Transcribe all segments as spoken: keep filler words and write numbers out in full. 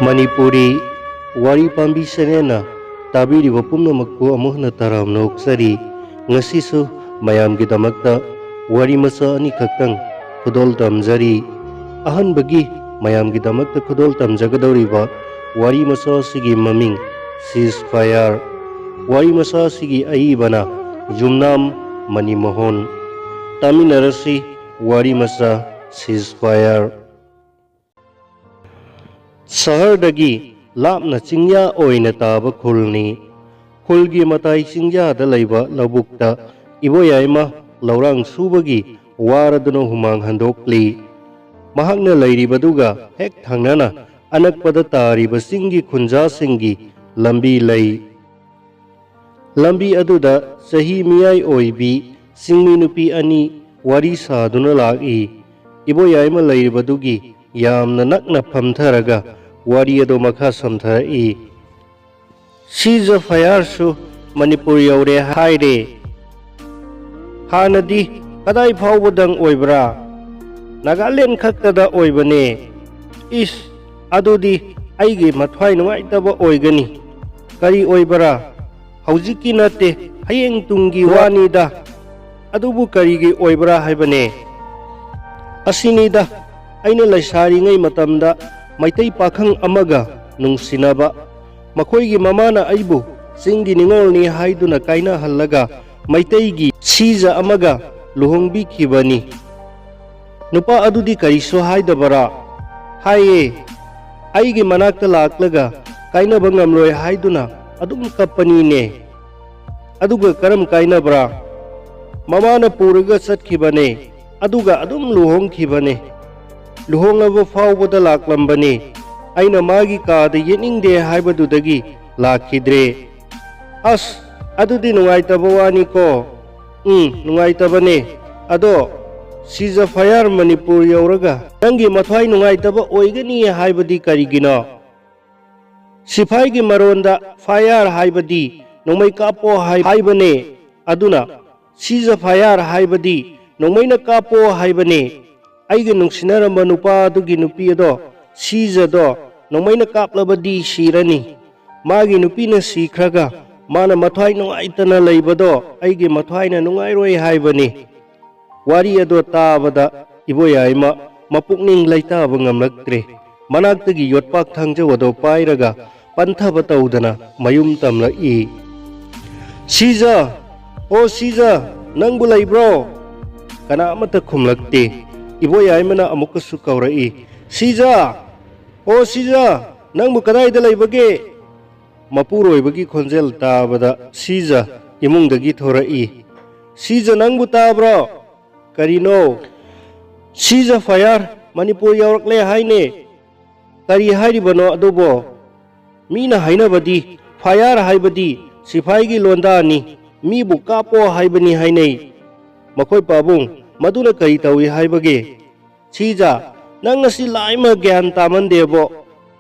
ꯃꯅꯤꯄꯨꯔꯤ ꯋꯥꯔꯤ ꯄꯥꯝꯕꯤ ꯆꯦꯅꯦꯜꯅ ꯇꯥꯕꯤꯔꯤꯕ ꯄꯨꯝꯅꯃꯛꯄꯨ ꯑꯃꯨꯛ ꯍꯟꯅ ꯇꯔꯥꯝꯅ ꯑꯣꯛꯆꯔꯤ꯫ ꯉꯁꯤꯁꯨ ꯃꯌꯥꯝꯒꯤꯗꯃꯛꯇ ꯋꯥꯔꯤ ꯃꯆꯥ ꯑꯅꯤꯈꯛꯇꯪ ꯈꯨꯗꯣꯜ ꯇꯝꯖꯔꯤ꯫ ꯑꯍꯥꯟꯕꯒꯤ ꯃꯌꯥꯝꯒꯤꯗꯃꯛꯇ ꯈꯨꯗꯣꯜ ꯇꯝꯖꯒꯗꯧꯔꯤꯕ ꯋꯥꯔꯤ ꯃꯆꯥ ꯑꯁꯤꯒꯤ ꯃꯃꯤꯡ ꯁꯤꯖ ꯐꯥꯌꯔ꯫ ꯋꯥꯔꯤ ꯃꯆꯥ ꯑꯁꯤꯒꯤ ꯑꯏꯕꯅ ꯌꯨꯝꯅꯥꯝ ꯃꯅꯤꯃꯣꯍꯟ꯫ ꯇꯥꯃꯤꯟꯅꯔꯁꯤ ꯋꯥꯔꯤ ꯃꯆꯥ ꯁꯤꯖ ꯐꯥꯌꯔ꯫ ꯁꯍꯔꯗꯒꯤ ꯂꯥꯞꯅ ꯆꯤꯡꯌꯥ ꯑꯣꯏꯅ ꯇꯥꯕ ꯈꯨꯜꯅꯤ꯫ ꯈꯨꯜꯒꯤ ꯃꯇꯥꯏ ꯆꯤꯡꯌꯥꯗ ꯂꯩꯕ ꯂꯧꯕꯨꯛꯇ ꯏꯕꯣꯌꯥꯏꯃ ꯂꯧꯔꯥꯡ ꯁꯨꯕꯒꯤ ꯋꯥꯔꯗꯨꯅ ꯍꯨꯃꯥꯡ ꯍꯟꯗꯣꯛꯂꯤ꯫ ꯃꯍꯥꯛꯅ ꯂꯩꯔꯤꯕꯗꯨꯒ ꯍꯦꯛ ꯊꯪꯅꯅ ꯑꯅꯛꯄꯗ ꯇꯥꯔꯤꯕ ꯆꯤꯡꯒꯤ ꯈꯨꯟꯖꯥꯁꯤꯡꯒꯤ ꯂꯝꯕꯤ ꯂꯩ꯫ ꯂꯝꯕꯤ ꯑꯗꯨꯗ ꯆꯍꯤ ꯃꯤꯌꯥꯏ ꯑꯣꯏꯕꯤ ꯆꯤꯡꯃꯤ ꯅꯨꯄꯤ ꯑꯅꯤ ꯋꯥꯔꯤ ꯁꯥꯗꯨꯅ ꯂꯥꯛꯏ꯫ ꯏꯕꯣꯌꯥꯏꯃ ꯂꯩꯔꯤꯕꯗꯨꯒꯤ ꯌꯥꯝꯅ ꯅꯛꯅ ꯐꯝꯊꯔꯒ ꯋꯥꯔꯤ ꯑꯗꯨ ꯃꯈꯥ ꯁꯝꯊꯔꯛꯏ꯫ ꯁꯤꯖ ꯐꯥꯌꯔꯁꯨ ꯃꯅꯤꯄꯨꯔ ꯌꯧꯔꯦ ꯍꯥꯏꯔꯦ꯫ ꯍꯥꯟꯅꯗꯤ ꯀꯗꯥꯏ ꯐꯥꯎꯕꯗꯪ ꯑꯣꯏꯕ꯭ꯔꯥ? ꯅꯥꯒꯥꯂꯦꯟ ꯈꯛꯇꯗ ꯑꯣꯏꯕꯅꯦ꯫ ꯏꯁ, ꯑꯗꯨꯗꯤ ꯑꯩꯒꯤ ꯃꯊ꯭ꯋꯥꯏ ꯅꯨꯡꯉꯥꯏꯇꯕ ꯑꯣꯏꯒꯅꯤ꯫ ꯀꯔꯤ ꯑꯣꯏꯕ꯭ꯔꯥ? ꯍꯧꯖꯤꯛꯀꯤ ꯅꯠꯇꯦ, ꯍꯌꯦꯡ ꯇꯨꯡꯒꯤ ꯋꯥꯅꯤꯗ꯫ ꯑꯗꯨꯕꯨ ꯀꯔꯤꯒꯤ ꯑꯣꯏꯕ꯭ꯔꯥ ꯍꯥꯏꯕꯅꯦ? ꯑꯁꯤꯅꯤꯗ, ꯑꯩꯅ ꯂꯩꯁꯥꯔꯤꯉꯩ ꯃꯇꯝꯗ ꯃꯩꯇꯩ ꯄꯥꯈꯪ ꯑꯃꯒ ꯅꯨꯡꯁꯤꯅꯕ꯫ ꯃꯈꯣꯏꯒꯤ ꯃꯃꯥꯅ ꯑꯩꯕꯨ ꯆꯤꯡꯒꯤ ꯅꯤꯉꯣꯜꯅꯤ ꯍꯥꯏꯗꯨꯅ ꯀꯥꯏꯅꯍꯜꯂꯒ ꯃꯩꯇꯩꯒꯤ ꯁꯤꯖ ꯑꯃꯒ ꯂꯨꯍꯣꯡꯕꯤꯈꯤꯕꯅꯤ꯫ ꯅꯨꯄꯥ ꯑꯗꯨꯗꯤ ꯀꯔꯤꯁꯨ ꯍꯥꯏꯗꯕꯔꯥ? ꯍꯥꯏꯌꯦ꯫ ꯑꯩꯒꯤ ꯃꯅꯥꯛꯇ ꯂꯥꯛꯂꯒ ꯀꯥꯏꯅꯕ ꯉꯝꯂꯣꯏ ꯍꯥꯏꯗꯨꯅ ꯑꯗꯨꯝ ꯀꯞꯄꯅꯤꯅꯦ꯫ ꯑꯗꯨꯒ ꯀꯔꯝ ꯀꯥꯏꯅꯕ꯭ꯔꯥ? ꯃꯃꯥꯅ ꯄꯨꯔꯒ ꯆꯠꯈꯤꯕꯅꯦ, ꯑꯗꯨꯒ ꯑꯗꯨꯝ ꯂꯨꯍꯣꯡꯈꯤꯕꯅꯦ꯫ ꯂꯨꯍꯣꯡꯂꯕ ꯐꯥꯎꯕꯗ ꯂꯥꯛꯂꯝꯕꯅꯦ꯫ ꯑꯩꯅ ꯃꯥꯒꯤ ꯀꯥꯗ ꯌꯦꯠꯅꯤꯡꯗꯦ ꯍꯥꯏꯕꯗꯨꯗꯒꯤ ꯂꯥꯛꯈꯤꯗ꯭ꯔꯦ꯫ ꯑꯁ, ꯑꯗꯨꯗꯤ ꯅꯨꯡꯉꯥꯏꯇꯕ ꯋꯥꯅꯤꯀꯣ꯫ ꯎꯝ, ꯅꯨꯡꯉꯥꯏꯇꯕꯅꯦ꯫ ꯑꯗꯣ, ꯁꯤꯖ ꯐꯥꯌꯔ ꯃꯅꯤꯄꯨꯔ ꯌꯧꯔꯒ ꯅꯪꯒꯤ ꯃꯊ꯭ꯋꯥꯏ ꯅꯨꯡꯉꯥꯏꯇꯕ ꯑꯣꯏꯒꯅꯤ ꯍꯥꯏꯕꯗꯤ ꯀꯔꯤꯒꯤꯅꯣ? ꯁꯤꯐꯥꯏꯒꯤ ꯃꯔꯣꯟꯗ ꯐꯥꯌꯔ ꯍꯥꯏꯕꯗꯤ ꯅꯣꯡꯃꯩ ꯀꯥꯞꯄꯣ ꯍꯥꯏ-, ꯍꯥꯏꯕꯅꯦ꯫ ꯑꯗꯨꯅ ꯁꯤꯖ ꯐꯥꯌꯔ ꯍꯥꯏꯕꯗꯤ ꯅꯣꯡꯃꯩꯅ ꯀꯥꯞꯄꯣ ꯍꯥꯏꯕꯅꯦ꯫ ꯑꯩꯒ ꯅꯨꯡꯁꯤꯅꯔꯝꯕ ꯅꯨꯄꯥ ꯑꯗꯨꯒꯤ ꯅꯨꯄꯤ ꯑꯗꯣ, ꯁꯤꯖꯗꯣ, ꯅꯣꯡꯃꯩꯅ ꯀꯥꯞꯂꯕꯗꯤ ꯁꯤꯔꯅꯤ꯫ ꯃꯥꯒꯤ ꯅꯨꯄꯤꯅ ꯁꯤꯈ꯭ꯔꯒ ꯃꯥꯅ ꯃꯊ꯭ꯋꯥꯏ ꯅꯨꯡꯉꯥꯏꯇꯅ ꯂꯩꯕꯗꯣ ꯑꯩꯒꯤ ꯃꯊ꯭ꯋꯥꯏꯅ ꯅꯨꯡꯉꯥꯏꯔꯣꯏ ꯍꯥꯏꯕꯅꯤ꯫ ꯋꯥꯔꯤ ꯑꯗꯣ ꯇꯥꯕꯗ ꯏꯕꯣꯌꯥꯏꯃ ꯃꯄꯨꯛꯅꯤꯡ ꯂꯩꯇꯥꯕ ꯉꯝꯂꯛꯇ꯭ꯔꯦ꯫ ꯃꯅꯥꯛꯇꯒꯤ ꯌꯣꯠꯄꯥꯛ ꯊꯥꯡꯖꯧ ꯑꯗꯣ ꯄꯥꯏꯔꯒ ꯄꯟꯊꯕ ꯇꯧꯗꯅ ꯃꯌꯨꯝ ꯇꯝꯂꯛꯏ꯫ "ꯁꯤꯖ! ꯑꯣ ꯁꯤꯖ! ꯅꯪꯕꯨ ꯂꯩꯕ꯭ꯔꯣ?" ꯀꯅꯥ ꯑꯃꯠꯇ ꯈꯨꯝꯂꯛꯇꯦ꯫ ꯏꯕꯣꯌꯥꯏꯃꯅ ꯑꯃꯨꯛꯀꯁꯨ ꯀꯧꯔꯛꯏ, "ꯁꯤꯖ! ꯑꯣ ꯁꯤꯖ! ꯅꯪꯕꯨ ꯀꯗꯥꯏꯗ ꯂꯩꯕꯒꯦ?" ꯃꯄꯨꯔꯣꯏꯕꯒꯤ ꯈꯣꯟꯖꯦꯜ ꯇꯥꯕꯗ ꯁꯤꯖ ꯏꯃꯨꯡꯗꯒꯤ ꯊꯣꯔꯛꯏ꯫ "ꯁꯤꯖ, ꯅꯪꯕꯨ ꯇꯥꯕ꯭ꯔꯣ?" "ꯀꯔꯤꯅꯣ?" "ꯁꯤꯖ ꯐꯥꯌꯔ ꯃꯅꯤꯄꯨꯔ ꯌꯧꯔꯛꯂꯦ ꯍꯥꯏꯅꯦ꯫ ꯀꯔꯤ ꯍꯥꯏꯔꯤꯕꯅꯣ ꯑꯗꯨꯕꯣ?" "ꯃꯤꯅ ꯍꯥꯏꯅꯕꯗꯤ ꯐꯥꯌꯔ ꯍꯥꯏꯕꯗꯤ ꯁꯤꯐꯥꯏꯒꯤ ꯂꯣꯟꯗꯥꯅꯤ, ꯃꯤꯕꯨ ꯀꯥꯞꯄꯣ ꯍꯥꯏꯕꯅꯤ ꯍꯥꯏꯅꯩ꯫ ꯃꯈꯣꯏ ꯄꯥꯕꯨꯡ, ꯃꯗꯨꯅ ꯀꯔꯤ ꯇꯧꯏ ꯍꯥꯏꯕꯒꯦ?" "ꯁꯤꯖ, ꯅꯪ ꯑꯁꯤ ꯂꯥꯏꯃ ꯒ꯭ꯌꯥꯟ ꯇꯥꯃꯟꯗꯦꯕꯣ꯫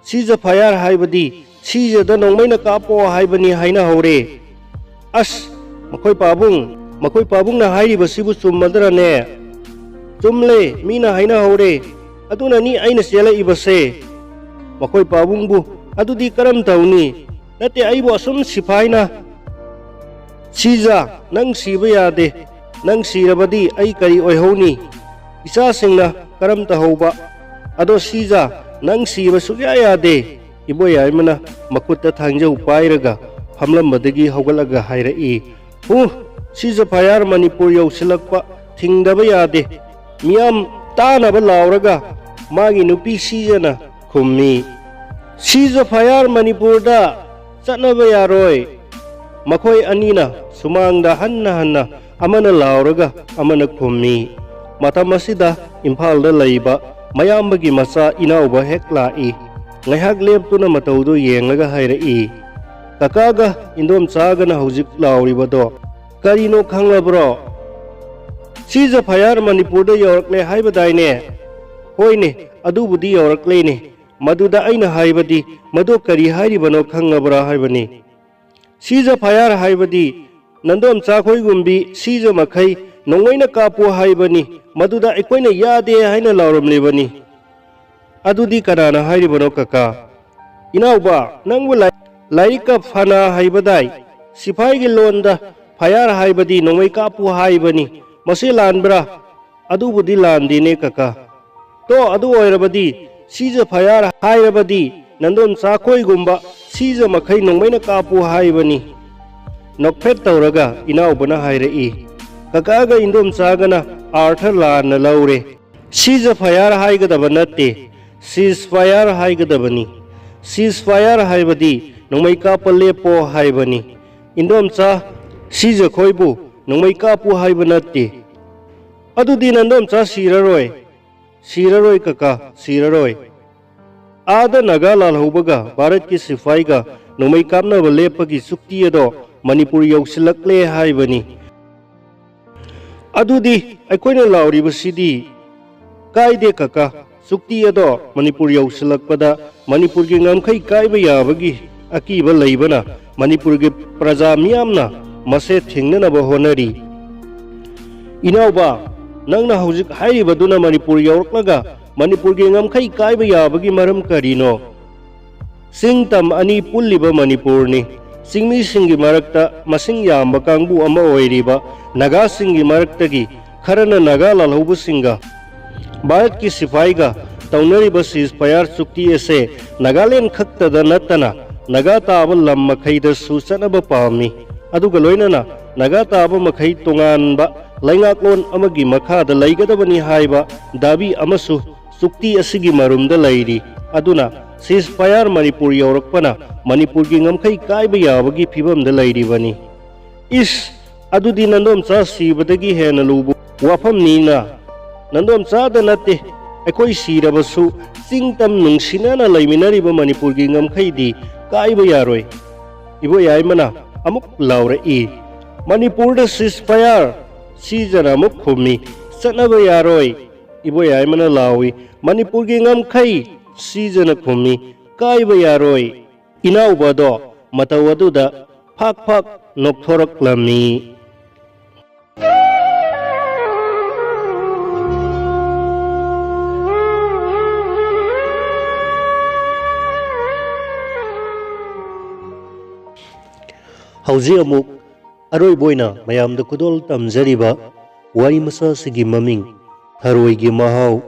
ꯁꯤꯖ ꯐꯥꯌꯔ ꯍꯥꯏꯕꯗꯤ ꯁꯤꯖꯗ ꯅꯣꯡꯃꯩꯅ ꯀꯥꯞꯄꯣ ꯍꯥꯏꯕꯅꯤ ꯍꯥꯏꯅꯍꯧꯔꯦ꯫" "ꯑꯁ, ꯃꯈꯣꯏ ꯄꯥꯕꯨꯡ, ꯃꯈꯣꯏ ꯄꯥꯕꯨꯡꯅ ꯍꯥꯏꯔꯤꯕꯁꯤꯕꯨ ꯆꯨꯝꯃꯗ꯭ꯔꯅꯦ?" "ꯆꯨꯝꯂꯦ, ꯃꯤꯅ ꯍꯥꯏꯅꯍꯧꯔꯦ꯫ ꯑꯗꯨꯅꯅꯤ ꯑꯩꯅ ꯆꯦꯜꯂꯛꯏꯕꯁꯦ꯫" "ꯃꯈꯣꯏ ꯄꯥꯕꯨꯡꯕꯨ ꯑꯗꯨꯗꯤ ꯀꯔꯝ ꯇꯧꯅꯤ? ꯅꯠꯇꯦ, ꯑꯩꯕꯨ ꯑꯁꯨꯝ ꯁꯤꯐꯥꯏꯅ ꯁꯤꯖ, ꯅꯪ ꯁꯤꯕ ꯌꯥꯗꯦ꯫ ꯅꯪ ꯁꯤꯔꯕꯗꯤ ꯑꯩ ꯀꯔꯤ ꯑꯣꯏꯍꯧꯅꯤ? ꯏꯆꯥꯁꯤꯡꯅ ꯀꯔꯝ ꯇꯧꯍꯧꯕ? ꯑꯗꯣ ꯁꯤꯖ, ꯅꯪ ꯁꯤꯕ ꯁꯨꯛꯌꯥ ꯌꯥꯗꯦ꯫" ꯏꯕꯣꯌꯥꯏꯃꯅ ꯃꯈꯨꯠꯇ ꯊꯥꯡꯖꯧ ꯄꯥꯏꯔꯒ ꯐꯝꯂꯝꯕꯗꯒꯤ ꯍꯧꯒꯠꯂꯒ ꯍꯥꯏꯔꯛꯏ꯫ "ꯍꯨ, ꯁꯤꯖ ꯐꯥꯌꯔ ꯃꯅꯤꯄꯨꯔ ꯌꯧꯁꯤꯜꯂꯛꯄ ꯊꯤꯡꯗꯕ ꯌꯥꯗꯦ꯫" ꯃꯤꯌꯥꯝ ꯇꯥꯅꯕ ꯂꯥꯎꯔꯒ ꯃꯥꯒꯤ ꯅꯨꯄꯤ ꯁꯤꯖꯅ ꯈꯨꯝꯃꯤ꯫ "ꯁꯤꯖ ꯐꯥꯌꯔ ꯃꯅꯤꯄꯨꯔꯗ ꯆꯠꯅꯕ ꯌꯥꯔꯣꯏ꯫" ꯃꯈꯣꯏ ꯑꯅꯤꯅ ꯁꯨꯃꯥꯡꯗ ꯍꯟꯅ ꯍꯟꯅ ꯑꯃꯅ ꯂꯥꯎꯔꯒ ꯑꯃꯅ ꯈꯨꯝꯃꯤ꯫ ꯃꯇꯝ ꯑꯁꯤꯗ ꯏꯝꯐꯥꯜꯗ ꯂꯩꯕ ꯃꯌꯥꯝꯕꯒꯤ ꯃꯆꯥ ꯏꯅꯥꯎꯕ ꯍꯦꯛ ꯂꯥꯛꯏ꯫ ꯉꯥꯏꯍꯥꯛ ꯂꯦꯞꯇꯨꯅ ꯃꯇꯧꯗꯨ ꯌꯦꯡꯂꯒ ꯍꯥꯏꯔꯛꯏ, "ꯀꯀꯥꯒ ꯏꯟꯗꯣꯝꯆꯥꯒꯅ ꯍꯧꯖꯤꯛ ꯂꯥꯎꯔꯤꯕꯗꯣ ꯀꯔꯤꯅꯣ ꯈꯪꯂꯕ꯭ꯔꯣ?" "ꯁꯤꯖ ꯐꯥꯌꯔ ꯃꯅꯤꯄꯨꯔꯗ ꯌꯧꯔꯛꯂꯦ ꯍꯥꯏꯕꯗꯥꯏꯅꯦ?" "ꯍꯣꯏꯅꯦ, ꯑꯗꯨꯕꯨꯗꯤ ꯌꯧꯔꯛꯂꯦꯅꯦ꯫ ꯃꯗꯨꯗ ꯑꯩꯅ ꯍꯥꯏꯕꯗꯤ ꯃꯗꯨ ꯀꯔꯤ ꯍꯥꯏꯔꯤꯕꯅꯣ ꯈꯪꯂꯕ꯭ꯔꯥ ꯍꯥꯏꯕꯅꯤ꯫ ꯁꯤꯖ ꯐꯥꯌꯔ ꯍꯥꯏꯕꯗꯤ ꯅꯟꯗꯣꯝꯆꯥ ꯈꯣꯏꯒꯨꯝꯕꯤ ꯁꯤꯖ ꯃꯈꯩ ꯅꯣꯡꯃꯩꯅ ꯀꯥꯞꯄꯨ ꯍꯥꯏꯕꯅꯤ꯫ ꯃꯗꯨꯗ ꯑꯩꯈꯣꯏꯅ ꯌꯥꯗꯦ ꯍꯥꯏꯅ ꯂꯥꯎꯔꯝꯂꯤꯕꯅꯤ꯫ ꯑꯗꯨꯗꯤ ꯀꯅꯥꯅ ꯍꯥꯏꯔꯤꯕꯅꯣ ꯀꯀꯥ? ꯏꯅꯥꯎꯕ, ꯅꯪꯕꯨ ꯂꯥꯏ-, ꯂꯥꯏꯔꯤꯛꯀ ꯐꯅ ꯍꯩꯕꯗꯥꯏ? ꯁꯤꯐꯥꯏꯒꯤ ꯂꯣꯟꯗ fire ꯍꯥꯏꯕꯗꯤ ꯅꯣꯡꯃꯩ ꯀꯥꯞꯄꯨ ꯍꯥꯏꯕꯅꯤ꯫ ꯃꯁꯤ ꯂꯥꯟꯕ꯭ꯔꯥ? ꯑꯗꯨꯕꯨꯗꯤ ꯂꯥꯟꯗꯦꯅꯦ ꯀꯀꯥ꯫ ꯇꯣ, ꯑꯗꯨ ꯑꯣꯏꯔꯕꯗꯤ ceasefire ꯍꯥꯏꯔꯕꯗꯤ ꯅꯟꯗꯣꯝꯆꯥ ꯈꯣꯏꯒꯨꯝꯕ cease ꯃꯈꯩ ꯅꯣꯡꯃꯩꯅ ꯀꯥꯞꯄꯨ ꯍꯥꯏꯕꯅꯤ꯫ ꯅꯣꯛꯐꯦꯠ ꯇꯧꯔꯒ ꯏꯅꯥꯎꯕꯅ ꯍꯥꯏꯔꯛꯏ꯫ ꯀꯀꯥꯒ ꯏꯟꯗꯣꯝꯆꯥꯒꯅ ꯑꯥꯔꯊ ꯂꯥꯟꯅ ꯂꯧꯔꯦ꯫ Ceasefire ꯍꯥꯏꯒꯗꯕ ꯅꯠꯇꯦ, ceasefire ꯍꯥꯏꯒꯗꯕꯅꯤ꯫ Ceasefire ꯍꯥꯏꯕꯗꯤ ꯅꯣꯡꯃꯩ ꯀꯥꯞꯄ ꯂꯦꯞꯄꯣ ꯍꯥꯏꯕꯅꯤ꯫ ꯏꯟꯗꯣꯝꯆꯥ, cease ꯈꯣꯏꯕꯨ ꯅꯣꯡꯃꯩ ꯀꯥꯞꯄꯨ ꯍꯥꯏꯕ ꯅꯠꯇꯦ꯫ ꯑꯗꯨꯗꯤ ꯅꯟꯗꯣꯝꯆꯥ ꯁꯤꯔꯔꯣꯏ꯫ ꯁꯤꯔꯔꯣꯏ ꯀꯀꯥ, ꯁꯤꯔꯔꯣꯏ꯫ ꯑꯥꯗ ꯅꯥꯒꯥ ꯂꯥꯜꯍꯧꯕꯒ ꯚꯥꯔꯠꯀꯤ ꯁꯤꯐꯥꯏꯒ ꯅꯣꯡꯃꯩ ꯀꯥꯞꯅꯕ ꯂꯦꯞꯄꯒꯤ ꯆꯨꯛꯇꯤ ꯑꯗꯣ ꯃꯅꯤꯄꯨꯔ ꯌꯧꯁꯤꯜꯂꯛꯂꯦ ꯍꯥꯏꯕꯅꯤ꯫ ꯑꯗꯨꯗꯤ ꯑꯩꯈꯣꯏꯅ ꯂꯥꯎꯔꯤꯕꯁꯤꯗꯤ ꯀꯥꯏꯗꯦ ꯀꯀꯥ, ꯆꯨꯛꯇꯤ ꯑꯗꯣ ꯃꯅꯤꯄꯨꯔ ꯌꯧꯁꯤꯜꯂꯛꯄꯗ ꯃꯅꯤꯄꯨꯔꯒꯤ ꯉꯝꯈꯩ ꯀꯥꯏꯕ ꯌꯥꯕꯒꯤ ꯑꯀꯤꯕ ꯂꯩꯕꯅ ꯃꯅꯤꯄꯨꯔꯒꯤ ꯄ꯭ꯔꯖꯥ ꯃꯤꯌꯥꯝꯅ ꯃꯁꯦ ꯊꯦꯡꯅꯅꯕ ꯍꯣꯠꯅꯔꯤ꯫ ꯏꯅꯥꯎꯕ, ꯅꯪꯅ ꯍꯧꯖꯤꯛ ꯍꯥꯏꯔꯤꯕꯗꯨꯅ ꯃꯅꯤꯄꯨꯔ ꯌꯧꯔꯛꯂꯒ ꯃꯅꯤꯄꯨꯔꯒꯤ ꯉꯝꯈꯩ ꯀꯥꯏꯕ ꯌꯥꯕꯒꯤ ꯃꯔꯝ ꯀꯔꯤꯅꯣ? ꯆꯤꯡ ꯇꯝ ꯑꯅꯤ ꯄꯨꯜꯂꯤꯕ ꯃꯅꯤꯄꯨꯔꯅꯤ꯫ ꯆꯤꯡꯃꯤꯁꯤꯡꯒꯤ ꯃꯔꯛꯇ ꯃꯁꯤꯡ ꯌꯥꯝꯕ ꯀꯥꯡꯕꯨ ꯑꯃ ꯑꯣꯏꯔꯤꯕ ꯅꯥꯒꯥꯁꯤꯡꯒꯤ ꯃꯔꯛꯇꯒꯤ ꯈꯔꯅ ꯅꯥꯒꯥ ꯂꯥꯜꯍꯧꯕꯁꯤꯡꯒ ꯚꯥꯔꯠꯀꯤ ꯁꯤꯐꯥꯏꯒ ꯇꯧꯅꯔꯤꯕ ceasefire ꯆꯨꯛꯇꯤ ꯑꯁꯦ ꯅꯥꯒꯥꯂꯦꯟ ꯈꯛꯇꯗ ꯅꯠꯇꯅ ꯅꯥꯒꯥ ꯇꯥꯕ ꯂꯝ ꯃꯈꯩꯗꯁꯨ ꯆꯠꯅꯕ ꯄꯥꯝꯃꯤ꯫ ꯑꯗꯨꯒ ꯂꯣꯏꯅꯅ ꯅꯥꯒꯥ ꯇꯥꯕ ꯃꯈꯩ ꯇꯣꯉꯥꯟꯕ ꯂꯩꯉꯥꯛꯂꯣꯟ ꯑꯃꯒꯤ ꯃꯈꯥꯗ ꯂꯩꯒꯗꯕꯅꯤ ꯍꯥꯏꯕ ꯗꯥꯕꯤ ꯑꯃꯁꯨ ꯆꯨꯛꯇꯤ ꯑꯁꯤꯒꯤ ꯃꯔꯨꯝꯗ ꯂꯩꯔꯤ꯫ ꯑꯗꯨꯅ ceasefire ꯃꯅꯤꯄꯨꯔ ꯌꯧꯔꯛꯄꯅ ꯃꯅꯤꯄꯨꯔꯒꯤ ꯉꯝꯈꯩ ꯀꯥꯏꯕ ꯌꯥꯕꯒꯤ ꯐꯤꯕꯝꯗ ꯂꯩꯔꯤꯕꯅꯤ꯫ ꯏꯁ, ꯑꯗꯨꯗꯤ ꯅꯟꯗꯣꯝꯆꯥ ꯁꯤꯕꯗꯒꯤ ꯍꯦꯟꯅ ꯂꯨꯕ ꯋꯥꯐꯝꯅꯤꯅ꯫ ꯅꯟꯗꯣꯝꯆꯥꯗ ꯅꯠꯇꯦ, ꯑꯩꯈꯣꯏ ꯁꯤꯔꯕꯁꯨ ꯆꯤꯡ ꯇꯝ ꯅꯨꯡꯁꯤꯅꯅ ꯂꯩꯃꯤꯟꯅꯔꯤꯕ ꯃꯅꯤꯄꯨꯔꯒꯤ ꯉꯝꯈꯩꯗꯤ ꯀꯥꯏꯕ ꯌꯥꯔꯣꯏ꯫ ꯏꯕꯣꯌꯥꯏꯃꯅ ꯑꯃꯨꯛ ꯂꯥꯎꯔꯛꯏ, "ꯃꯅꯤꯄꯨꯔꯗ ceasefire!" ꯁꯤꯖꯅ ꯑꯃꯨꯛ ꯈꯨꯝꯃꯤ, "ꯆꯠꯅꯕ ꯌꯥꯔꯣꯏ!" ꯏꯕꯣꯌꯥꯏꯃꯅ ꯂꯥꯎꯏ, "ꯃꯅꯤꯄꯨꯔꯒꯤ ꯉꯝꯈꯩ!" ꯁꯤꯖꯅ ꯈꯨꯝꯃꯤ, "ꯀꯥꯏꯕ ꯌꯥꯔꯣꯏ!" ꯏꯅꯥꯎꯕꯗꯣ ꯃꯇꯧ ꯑꯗꯨꯗ ꯐꯥꯛ ꯐꯥꯛ ꯅꯣꯛꯊꯣꯔꯛꯂꯝꯃꯤ꯫ ꯍꯧꯖꯤꯛ ꯑꯃꯨꯛ ꯑꯔꯣꯏꯕ ꯑꯣꯏꯅ ꯃꯌꯥꯝꯗ ꯈꯨꯗꯣꯜ ꯇꯝꯖꯔꯤꯕ ꯋꯥꯔꯤ ꯃꯆꯥ ꯑꯁꯤꯒꯤ ꯃꯃꯤꯡ ꯊꯔꯣꯏꯒꯤ ꯃꯍꯥꯎ꯫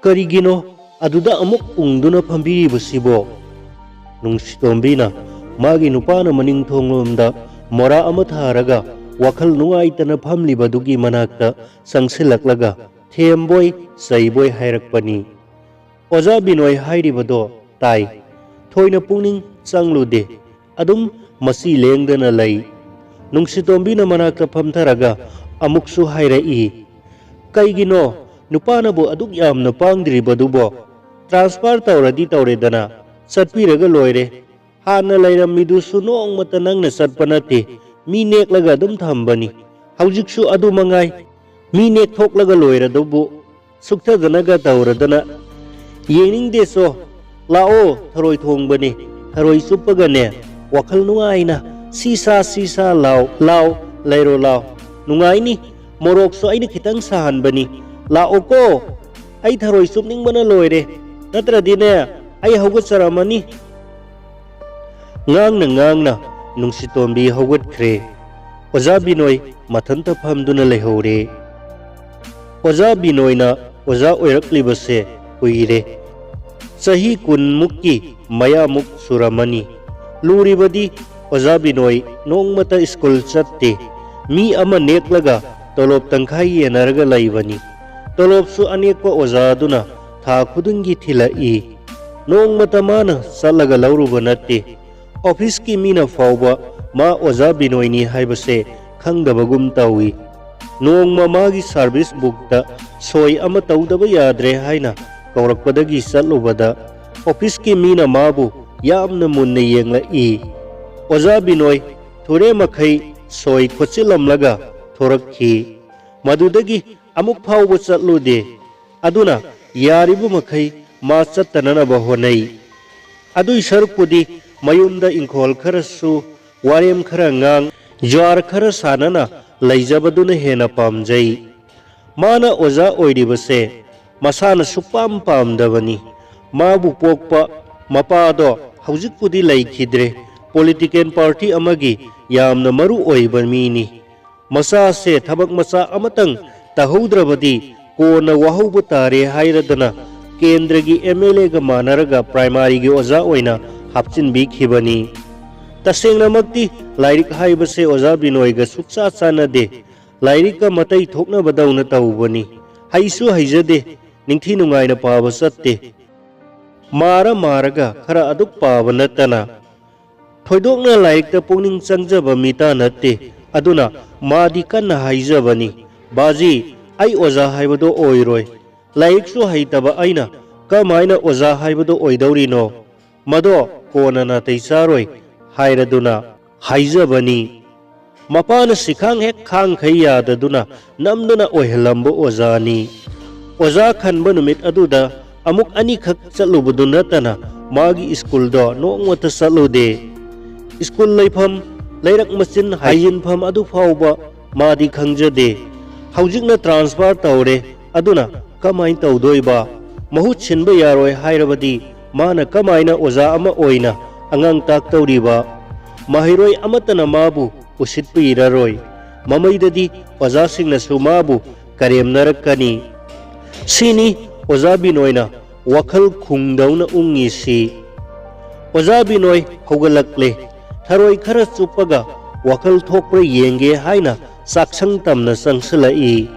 "ꯀꯔꯤꯒꯤꯅꯣ ꯑꯗꯨꯗ ꯑꯃꯨꯛ ꯎꯪꯗꯨꯅ ꯐꯝꯕꯤꯔꯤꯕꯁꯤꯕꯣ?" ꯅꯨꯡꯁꯤꯇꯣꯝꯕꯤꯅ ꯃꯥꯒꯤ ꯅꯨꯄꯥꯅ ꯃꯅꯤꯡ ꯊꯣꯡꯂꯣꯝꯗ ꯃꯣꯔꯥ ꯑꯃ ꯊꯥꯔꯒ ꯋꯥꯈꯜ ꯅꯨꯡꯉꯥꯏꯇꯅ ꯐꯝꯂꯤꯕꯗꯨꯒꯤ ꯃꯅꯥꯛꯇ ꯆꯪꯁꯤꯜꯂꯛꯂꯒ ꯊꯦꯝꯕꯣꯏ ꯆꯩꯕꯣꯏ ꯍꯥꯏꯔꯛꯄꯅꯤ꯫ "ꯑꯣꯖꯥ ꯕꯤꯅꯣꯏ ꯍꯥꯏꯔꯤꯕꯗꯣ ꯇꯥꯏ꯫ ꯊꯣꯏꯅ ꯄꯨꯛꯅꯤꯡ ꯆꯪꯂꯨꯗꯦ꯫ ꯑꯗꯨꯝ ꯃꯆꯤ ꯂꯦꯡꯗꯅ ꯂꯩ꯫" ꯅꯨꯡꯁꯤꯇꯣꯝꯕꯤꯅ ꯃꯅꯥꯛꯇ ꯐꯝꯊꯔꯒ ꯑꯃꯨꯛꯁꯨ ꯍꯥꯏꯔꯛꯏ, "ꯀꯩꯒꯤꯅꯣ ꯅꯨꯄꯥꯅꯕꯨ ꯑꯗꯨꯛ ꯌꯥꯝꯅ ꯄꯥꯡꯗ꯭ꯔꯤꯕꯗꯨꯕꯣ? ꯇ꯭ꯔꯥꯟꯁꯐꯔ ꯇꯧꯔꯗꯤ ꯇꯧꯔꯦꯗꯅ, ꯆꯠꯄꯤꯔꯒ ꯂꯣꯏꯔꯦ꯫ ꯍꯥꯟꯅ ꯂꯩꯔꯝꯃꯤꯗꯨꯁꯨ ꯅꯣꯡꯃꯇ ꯅꯪꯅ ꯆꯠꯄ ꯅꯠꯇꯦ, ꯃꯤ ꯅꯦꯛꯂꯒ ꯑꯗꯨꯝ ꯊꯝꯕꯅꯤ꯫ ꯍꯧꯖꯤꯛꯁꯨ ꯑꯗꯨ ꯃꯉꯥꯏ, ꯃꯤ ꯅꯦꯛꯊꯣꯛꯂꯒ ꯂꯣꯏꯔꯗꯨꯕꯨ ꯁꯨꯛꯊꯗꯅꯒ ꯇꯧꯔꯗꯅ꯫ ꯌꯦꯡꯅꯤꯡꯗꯦ ꯆꯣ, ꯂꯥꯛꯑꯣ ꯊꯔꯣꯏ ꯊꯣꯡꯕꯅꯤ, ꯊꯔꯣꯏ ꯆꯨꯞꯄꯒꯅꯦ ꯋꯥꯈꯜ ꯅꯨꯡꯉꯥꯏꯅ ꯁꯤꯁꯥ ꯁꯤꯁꯥ ꯂꯥꯎ ꯂꯥꯎ ꯂꯩꯔꯣ ꯂꯥꯎ꯫ ꯅꯨꯡꯉꯥꯏꯅꯤ, ꯃꯣꯔꯣꯛꯁꯨ ꯑꯩꯅ ꯈꯤꯇꯪ ꯁꯥꯍꯟꯕꯅꯤ꯫ ꯂꯥꯛꯑꯣꯀꯣ, ꯑꯩ ꯊꯔꯣꯏ ꯆꯨꯞꯅꯤꯡꯕꯅ ꯂꯣꯏꯔꯦ, ꯅꯠꯇ꯭ꯔꯗꯤꯅꯦ ꯑꯩ ꯍꯧꯒꯠꯆꯔꯝꯃꯅꯤ꯫" ꯉꯥꯡꯅ ꯉꯥꯡꯅ ꯅꯨꯡꯁꯤꯇꯣꯝꯕꯤ ꯍꯧꯒꯠꯈ꯭ꯔꯦ꯫ ꯑꯣꯖꯥ ꯕꯤꯅꯣꯏ ꯃꯊꯟꯇ ꯐꯝꯗꯨꯅ ꯂꯩꯍꯧꯔꯦ꯫ ꯑꯣꯖꯥ ꯕꯤꯅꯣꯏꯅ ꯑꯣꯖꯥ ꯑꯣꯏꯔꯛꯂꯤꯕꯁꯦ ꯀꯨꯏꯔꯦ꯫ ꯆꯍꯤ ꯀꯨꯟꯃꯨꯛꯀꯤ ꯃꯌꯥꯃꯨꯛ ꯁꯨꯔꯝꯃꯅꯤ꯫ ꯂꯨꯔꯤꯕꯗꯤ ꯑꯣꯖꯥ ꯕꯤꯅꯣꯏ ꯅꯣꯡꯃꯇ ꯁ꯭ꯀꯨꯜ ꯆꯠꯇꯦ꯫ ꯃꯤ ꯑꯃ ꯅꯦꯛꯂꯒ ꯇꯣꯂꯣꯞ ꯇꯪꯈꯥꯏ ꯌꯦꯟꯅꯔꯒ ꯂꯩꯕꯅꯤ꯫ ꯇꯣꯂꯣꯞꯁꯨ ꯑꯅꯦꯛꯄ ꯑꯣꯖꯥꯗꯨꯅ ꯊꯥ ꯈꯨꯗꯤꯡꯒꯤ ꯊꯤꯜꯂꯛꯏ꯫ ꯅꯣꯡꯃꯇ ꯃꯥꯅ ꯆꯠꯂꯒ ꯂꯧꯔꯨꯕ ꯅꯠꯇꯦ꯫ ꯑꯣꯐꯤꯁꯀꯤ ꯃꯤꯅ ꯐꯥꯎꯕ ꯃꯥ ꯑꯣꯖꯥ ꯕꯤꯅꯣꯏꯅꯤ ꯍꯥꯏꯕꯁꯦ ꯈꯪꯗꯕꯒꯨꯝ ꯇꯧꯏ꯫ ꯅꯣꯡꯃ ꯃꯥꯒꯤ ꯁꯥꯔꯚꯤꯁ ꯕꯨꯛꯇ ꯁꯣꯏ ꯑꯃ ꯇꯧꯗꯕ ꯌꯥꯗ꯭ꯔꯦ ꯍꯥꯏꯅ ꯀꯧꯔꯛꯄꯗꯒꯤ ꯆꯠꯂꯨꯕꯗ ꯑꯣꯐꯤꯁꯀꯤ ꯃꯤꯅ ꯃꯥꯕꯨ ꯌꯥꯝꯅ ꯃꯨꯟꯅ ꯌꯦꯡꯂꯛꯏ꯫ ꯑꯣꯖꯥ ꯕꯤꯅꯣꯏ ꯊꯨꯔꯦ ꯃꯈꯩ ꯁꯣꯏ ꯈꯣꯠꯆꯤꯜꯂꯝꯂꯒ ꯊꯣꯔꯛꯈꯤ꯫ ꯃꯗꯨꯗꯒꯤ ꯑꯃꯨꯛ ꯐꯥꯎꯕ ꯆꯠꯂꯨꯗꯦ꯫ ꯑꯗꯨꯅ ꯌꯥꯔꯤꯕ ꯃꯈꯩ ꯃꯥ ꯆꯠꯇꯅꯅꯕ ꯍꯣꯠꯅꯩ꯫ ꯑꯗꯨꯏ ꯁꯔꯨꯛꯄꯨꯗꯤ ꯃꯌꯨꯝꯗ ꯏꯪꯈꯣꯜ ꯈꯔꯁꯨ, ꯋꯥꯔꯦꯝ ꯈꯔ ꯉꯥꯡ, ꯖ꯭ꯋꯥꯔ ꯈꯔ ꯁꯥꯟꯅꯅ ꯂꯩꯖꯕꯗꯨꯅ ꯍꯦꯟꯅ ꯄꯥꯝꯖꯩ꯫ ꯃꯥꯅ ꯑꯣꯖꯥ ꯑꯣꯏꯔꯤꯕꯁꯦ ꯃꯁꯥꯅ ꯁꯨꯛꯄꯥꯝ ꯄꯥꯝꯗꯕꯅꯤ꯫ ꯃꯥꯕꯨ ꯄꯣꯛꯄ ꯃꯄꯥꯗꯣ ꯍꯧꯖꯤꯛꯄꯨꯗꯤ ꯂꯩꯈꯤꯗ꯭ꯔꯦ꯫ ꯄꯣꯂꯤꯇꯤꯀꯦꯜ ꯄꯥꯔꯇꯤ ꯑꯃꯒꯤ ꯌꯥꯝꯅ ꯃꯔꯨ ꯑꯣꯏꯕ ꯃꯤꯅꯤ꯫ ꯃꯆꯥꯁꯦ ꯊꯕꯛ ꯃꯆꯥ ꯑꯃꯇꯪ ꯇꯧꯍꯧꯗ꯭ꯔꯕꯗꯤ ꯀꯣꯟꯅ ꯋꯥꯍꯧꯕ ꯇꯥꯔꯦ ꯍꯥꯏꯔꯗꯅ ꯀꯦꯟꯗ꯭ꯔꯒꯤ ꯑꯦꯝ ꯑꯦꯜ ꯑꯦꯒ ꯃꯥꯟꯅꯔꯒ ꯄ꯭ꯔꯥꯏꯃꯥꯔꯤꯒꯤ ꯑꯣꯖꯥ ꯑꯣꯏꯅ ꯍꯥꯞꯆꯤꯟꯕꯤꯈꯤꯕꯅꯤ꯫ ꯇꯁꯦꯡꯅꯃꯛꯇꯤ ꯂꯥꯏꯔꯤꯛ ꯍꯥꯏꯕꯁꯦ ꯑꯣꯖꯥ ꯕꯤꯅꯣꯏꯒ ꯁꯨꯛꯆꯥ ꯆꯥꯟꯅꯗꯦ꯫ ꯂꯥꯏꯔꯤꯛꯀ ꯃꯇꯩ ꯊꯣꯛꯅꯕꯗꯧꯅ ꯇꯧꯕꯅꯤ꯫ ꯍꯩꯁꯨ ꯍꯩꯖꯗꯦ, ꯅꯤꯡꯊꯤ ꯅꯨꯡꯉꯥꯏꯅ ꯄꯥꯕ ꯆꯠꯇꯦ꯫ ꯃꯥꯔ ꯃꯥꯔꯒ ꯈꯔ ꯑꯗꯨꯛ ꯄꯥꯕ ꯅꯠꯇꯅ ꯊꯣꯏꯗꯣꯛꯅ ꯂꯥꯏꯔꯤꯛꯇ ꯄꯨꯛꯅꯤꯡ ꯆꯪꯖꯕ ꯃꯤꯇꯥ ꯅꯠꯇꯦ꯫ ꯑꯗꯨꯅ ꯃꯥꯗꯤ ꯀꯟꯅ ꯍꯥꯏꯖꯕꯅꯤ, "ꯕꯥꯖꯤ, ꯑꯩ ꯑꯣꯖꯥ ꯍꯥꯏꯕꯗꯣ ꯑꯣꯏꯔꯣꯏ꯫ ꯂꯥꯏꯔꯤꯛꯁꯨ ꯍꯩꯇꯕ ꯑꯩꯅ ꯀꯃꯥꯏꯅ ꯑꯣꯖꯥ ꯍꯥꯏꯕꯗꯣ ꯑꯣꯏꯗꯧꯔꯤꯅꯣ? ꯃꯗꯣ ꯀꯣꯟꯅ ꯅꯥꯇꯩ ꯆꯥꯔꯣꯏ" ꯍꯥꯏꯔꯗꯨꯅ ꯍꯥꯏꯖꯕꯅꯤ꯫ ꯃꯄꯥꯅ ꯁꯤꯈꯥꯡ ꯍꯦꯛ ꯈꯥꯡꯈꯩ ꯌꯥꯗꯗꯨꯅ ꯅꯝꯗꯨꯅ ꯑꯣꯏꯍꯜꯂꯝꯕ ꯑꯣꯖꯥꯅꯤ꯫ ꯑꯣꯖꯥ ꯈꯟꯕ ꯅꯨꯃꯤꯠ ꯑꯗꯨꯗ ꯑꯃꯨꯛ ꯑꯅꯤꯈꯛ ꯆꯠꯂꯨꯕꯗꯨ ꯅꯠꯇꯅ ꯃꯥꯒꯤ ꯁ꯭ꯀꯨꯜꯗꯣ ꯅꯣꯡꯃꯇ ꯆꯠꯂꯨꯗꯦ꯫ ꯁ꯭ꯀꯨꯜ ꯂꯩꯐꯝ, ꯂꯩꯔꯛ ꯃꯆꯤꯟ ꯍꯥꯏꯖꯤꯟꯐꯝ ꯑꯗꯨ ꯐꯥꯎꯕ ꯃꯥꯗꯤ ꯈꯪꯖꯗꯦ꯫ ꯍꯧꯖꯤꯛꯅ ꯇ꯭ꯔꯥꯟꯁꯐꯔ ꯇꯧꯔꯦ, ꯑꯗꯨꯅ ꯀꯃꯥꯏꯅ ꯇꯧꯗꯣꯏꯕ? ꯃꯍꯨꯠ ꯁꯤꯟꯕ ꯌꯥꯔꯣꯏ ꯍꯥꯏꯔꯕꯗꯤ ꯃꯥꯅ ꯀꯃꯥꯏꯅ ꯑꯣꯖꯥ ꯑꯃ ꯑꯣꯏꯅ ꯑꯉꯥꯡ ꯇꯥꯛꯇꯧꯔꯤꯕ? ꯃꯍꯩꯔꯣꯏ ꯑꯃꯠꯇꯅ ꯃꯥꯕꯨ ꯎꯁꯤꯠꯄꯤꯔꯔꯣꯏ꯫ ꯃꯃꯩꯗꯗꯤ ꯑꯣꯖꯥꯁꯤꯡꯅꯁꯨ ꯃꯥꯕꯨ ꯀꯔꯦꯝꯅꯔꯛꯀꯅꯤ꯫ ꯁꯤꯅꯤ ꯑꯣꯖꯥ ꯕꯤꯅꯣꯏꯅ ꯋꯥꯈꯜ ꯈꯨꯡꯗꯧꯅ ꯎꯪꯉꯤꯁꯤ꯫ ꯑꯣꯖꯥ ꯕꯤꯅꯣꯏ ꯍꯧꯒꯠꯂꯛꯂꯦ꯫ ꯊꯔꯣꯏ ꯈꯔ ꯆꯨꯞꯄꯒ ꯋꯥꯈꯜ ꯊꯣꯛꯄ꯭ꯔꯥ ꯌꯦꯡꯒꯦ ꯍꯥꯏꯅ ꯆꯥꯛꯁꯪ ꯇꯝꯅ ꯆꯪꯁꯤꯜꯂꯛꯏ꯫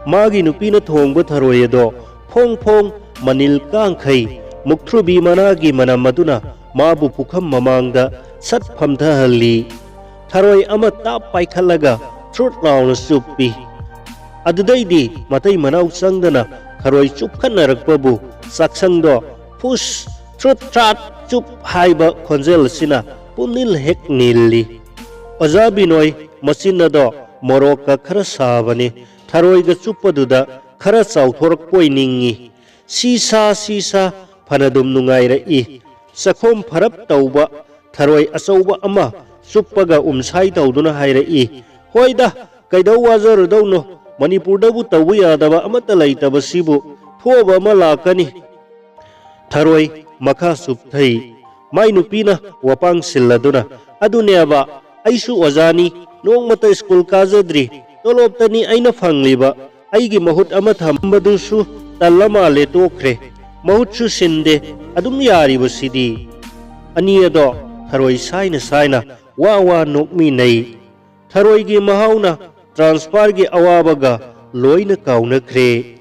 ꯃꯥꯒꯤ ꯅꯨꯄꯤꯅ ꯊꯣꯡꯕ ꯊꯔꯣꯏ ꯑꯗꯣ ꯐꯣꯡ ꯐꯣꯡ ꯃꯅꯤꯜ ꯀꯥꯡꯈꯩ ꯃꯨꯛꯊ꯭ꯔꯨꯕꯤ ꯃꯅꯥꯒꯤ ꯃꯅꯝ ꯑꯗꯨꯅ ꯃꯥꯕꯨ ꯄꯨꯈꯝ ꯃꯃꯥꯡꯗ ꯁꯠ ꯐꯝꯊꯍꯜꯂꯤ꯫ ꯊꯔꯣꯏ ꯑꯃ ꯇꯥꯞ ꯄꯥꯏꯈꯠꯂꯒ ꯊ꯭ꯔꯨꯠ ꯂꯥꯎꯅ ꯆꯨꯞꯄꯤ꯫ ꯑꯗꯨꯗꯩꯗꯤ ꯃꯇꯩ ꯃꯅꯥꯎ ꯆꯪꯗꯅ ꯊꯔꯣꯏ ꯆꯨꯞꯈꯠꯅꯔꯛꯄꯕꯨ ꯆꯥꯛꯁꯪꯗꯣ ꯐꯨꯁ ꯊ꯭ꯔꯨꯠ ꯊ꯭ꯔꯥꯠ ꯆꯨꯞ ꯍꯥꯏꯕ ꯈꯣꯟꯖꯦꯜ ꯑꯁꯤꯅ ꯄꯨꯝꯅꯤꯜ ꯍꯦꯛ ꯅꯤꯜꯂꯤ꯫ ꯑꯣꯖꯥ ꯕꯤꯅꯣꯏ ꯃꯆꯤꯟ ꯑꯗꯣ ꯃꯣꯔꯣꯛꯀ ꯈꯔ ꯁꯥꯕꯅꯤ꯫ ꯊꯔꯣꯏꯒ ꯆꯨꯞꯄꯗꯨꯗ ꯈꯔ ꯆꯥꯎꯊꯣꯔꯛꯄꯣꯏ ꯅꯤꯡꯏ꯫ ꯁꯤꯁꯥ ꯁꯤꯁꯥ ꯐꯅꯗꯨꯝ ꯅꯨꯡꯉꯥꯏꯔꯛꯏ꯫ ꯆꯈꯣꯝ ꯐꯔꯞ ꯇꯧꯕ ꯊꯔꯣꯏ ꯑꯆꯧꯕ ꯑꯃ ꯆꯨꯞꯄꯒ ꯎꯝꯁꯥꯏ ꯇꯧꯗꯨꯅ ꯍꯥꯏꯔꯛꯏ, "ꯍꯣꯏꯗ, ꯀꯩꯗꯧ ꯋꯥꯖꯔꯨꯗꯧꯅꯣ? ꯃꯅꯤꯄꯨꯔꯗꯕꯨ ꯇꯧꯕ ꯌꯥꯗꯕ ꯑꯃꯠꯇ ꯂꯩꯇꯕꯁꯤꯕꯨ ꯊꯣꯛꯑꯕ ꯑꯃ ꯂꯥꯛꯀꯅꯤ"꯫ ꯊꯔꯣꯏ ꯃꯈꯥ ꯆꯨꯞꯊꯩ꯫ ꯃꯥꯏ ꯅꯨꯄꯤꯅ ꯋꯥꯄꯥꯡ ꯁꯤꯜꯂꯗꯨꯅ, "ꯑꯗꯨꯅꯦꯕ, ꯑꯩꯁꯨ ꯑꯣꯖꯥꯅꯤ, ꯅꯣꯡꯃꯇ ꯁ꯭ꯀꯨꯜ ꯀꯥꯖꯗ꯭ꯔꯤ, ꯇꯣꯂꯣꯞꯇꯅꯤ ꯑꯩꯅ ꯐꯪꯂꯤꯕ, ꯑꯩꯒꯤ ꯃꯍꯨꯠ ꯑꯃ ꯊꯝꯕꯗꯨꯁꯨ ꯇꯜꯂ ꯃꯥꯜꯂꯦ, ꯇꯣꯛꯈ꯭ꯔꯦ꯫ ꯃꯍꯨꯠꯁꯨ ꯁꯤꯟꯗꯦ, ꯑꯗꯨꯝ ꯌꯥꯔꯤꯕꯁꯤꯗꯤ?" ꯑꯅꯤ ꯑꯗꯣ ꯊꯔꯣꯏ ꯁꯥꯏꯅ ꯁꯥꯏꯅ ꯋꯥ ꯋꯥ ꯅꯣꯛꯃꯤꯟꯅꯩ꯫ ꯊꯔꯣꯏꯒꯤ ꯃꯍꯥꯎꯅ ꯇ꯭ꯔꯥꯟꯁꯐꯔꯒꯤ ꯑꯋꯥꯕꯒ ꯂꯣꯏꯅ ꯀꯥꯎꯅꯈ꯭ꯔꯦ꯫